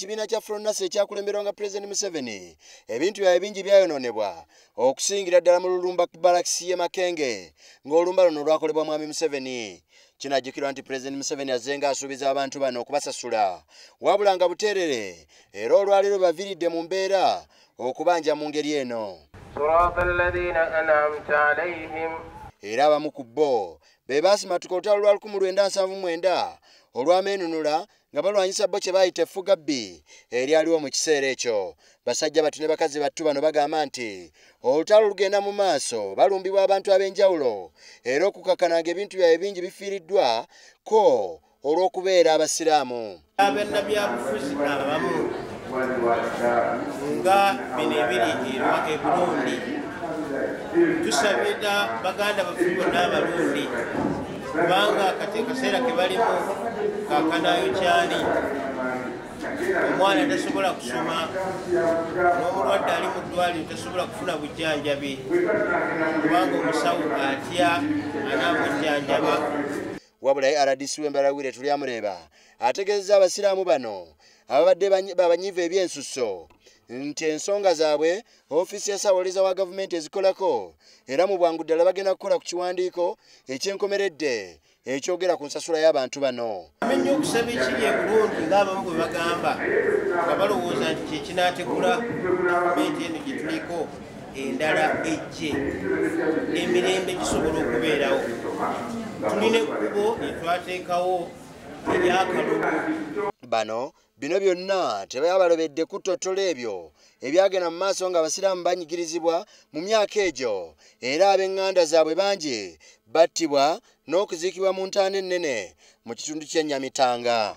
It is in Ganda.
Ekibiina kya Fronasa ekyakulemberwa nga Pulezidenti Museveni ebintu byabwe bingi byayonoonebwa okusingira ddala mu lulumba ku balakisi y'e Makenge ng'olumba luno lwakolebwa Mwami Museveni. Kinajjukirwa nti Pulezidenti Museveni azzenga asuubiza abantu bano okubasasula wabula nga buteerere era olwaleero baviiridde mu mbeera okubanja mu ngeri eno. Era abamu ku bo be baasimatuka olutalo lwa 1979 olw'ameenunula nga balwanyisa bo kye bayita effugabbi eryaliwo mu kiseera ekyo. Basajja battu ne bakazi battu bano bagamba nti olutalo lugenda mu maaso, balumbibwa abantu ab'enjawulo era okukakkana ng'ebintu byabwe bingi bifiiriddwa ko olw'okubeera abasiraamu. Abannabyabufuzi abamu nga bino ebiri e Burundi, tusabira baganda baffe bonna Abarundi kubanga kati akaseera ke balimu kaakanayo kyali, omwana tasobola kusoma, n'omulwadde ali mu ddwaliro tasobola kufuna bujjanjabi kubanga omusawo atya anaamujjanjaba. Wabula RDC w'Embalawire Tulyamureba ategeezezza abasiraamu bano ababadde babanyivu ebyensusso nti ensonga zaabwe ofiisi ya Ssaabawoleza wa gavumenti ezikolako era mu bwangu ddala bagenda kukola ku kiwandiiko ekyenkomeredde ekyogera ku nsasula y'abantu bano. Amenyo okusaba ekiri e Burundi ng'abamu bwe bagamba nga balowooza nti kye kinaategula gavumenti eno gye tuliko endala ejje emirembe gisobola okubeerawo. Tulina ekkubo lye twateekawo eryakalulu. Bano bino byonna tebabalobedde kuttottola ebyo ebyagenda mu maaso nga abasiraamu banyigirizibwa mu myaka egyo era ab'eŋŋanda zaabwe bangi battibwa n'okuziikibwa mu ntaana ennene mu kitundu ky'e Nyamitanga.